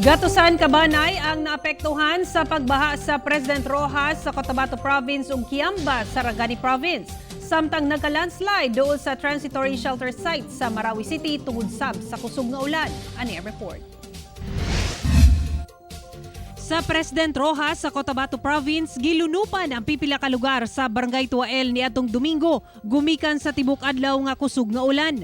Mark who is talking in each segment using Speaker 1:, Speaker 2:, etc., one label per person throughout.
Speaker 1: Gatusan ka banay ang naapektuhan sa pagbaha sa President Roxas sa Cotabato Province ug Kiamba sa Sarangani Province. Samtang nagka-landslide doon sa transitory shelter site sa Marawi City tungod sab sa kusog nga ulan. Ani ang report. Sa President Roxas sa Cotabato Province, gilunupan ang pipila ka lugar sa Barangay Tuael niadtong Domingo, gumikan sa tibok adlaw nga kusog nga ulan.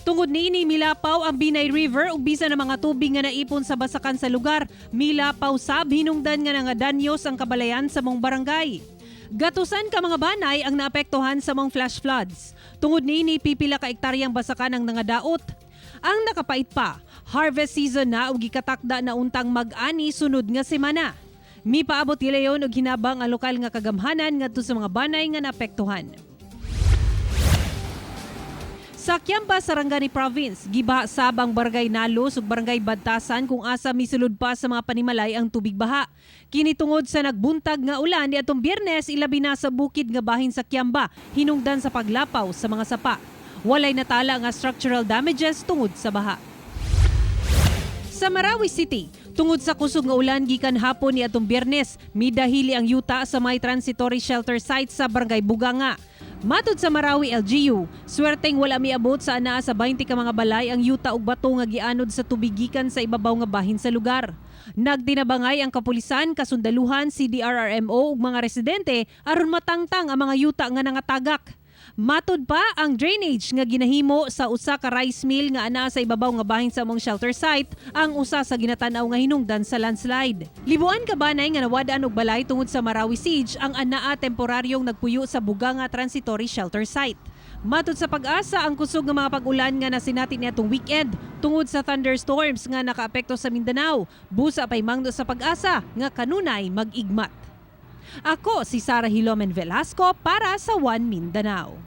Speaker 1: Tungod niini, milapaw ang Binay River ug bisan ang mga tubig nga naipon sa basakan sa lugar, milapaw sab, hinungdan nga nangadanyos ang kabalayan sa maong barangay. Gatusan ka mga banay ang naapektuhan sa maong flash floods. Tungod niini, pipila ka ektaryang basakan ang nangadaot. Ang nakapait pa, harvest season na ug gikatakda na untang mag-ani sunod nga semana. Mipaabot gilayon og hinabang ang lokal nga kagamhanan ngadto sa mga banay nga naapektuhan. Sa Kiamba, Sarangani Province, gibaha sab ang Barangay Nalos ug Barangay Badtasan kung asa misulod pa sa mga panimalay ang tubig baha. Kini tungod sa nagbuntag nga ulan niadtong Biyernes, ilabi na sa bukid nga bahin sa Kiamba, hinungdan sa paglapaw sa mga sapa. Walay natala nga structural damages tungod sa baha. Sa Marawi City, tungod sa kusog nga ulan gikan hapon niadtong Biyernes, midahili ang yuta sa may transitory shelter site sa Barangay Buganga. Matud sa Marawi LGU, swerteng wala miabot sa anaa sa 20 ka mga balay ang yuta ug bato nga gianod sa tubig gikan sa ibabaw nga bahin sa lugar. Nagtinabangay ang kapulisan, kasundaluhan, CDRRMO ug mga residente aron matangtang ang mga yuta nga nangatagak. Matud pa, ang drainage nga ginahimo sa usa ka rice mill nga anaa sa ibabaw nga bahin sa among shelter site ang usa sa ginatan-aw nga hinungdan sa landslide. Libuan ka banay nga nawad-an og balay tungod sa Marawi siege ang anaa temporaryong nagpuyo sa Buganga Transitory Shelter Site. Matud sa PAGASA, ang kusog nga mga pag-ulan nga nasinati niadtong weekend tungod sa thunderstorms nga nakaapekto sa Mindanao, busa pay mangdo sa PAGASA nga kanunay mag-igmat. Ako si Sara Hilomen Velasco para sa One Mindanao.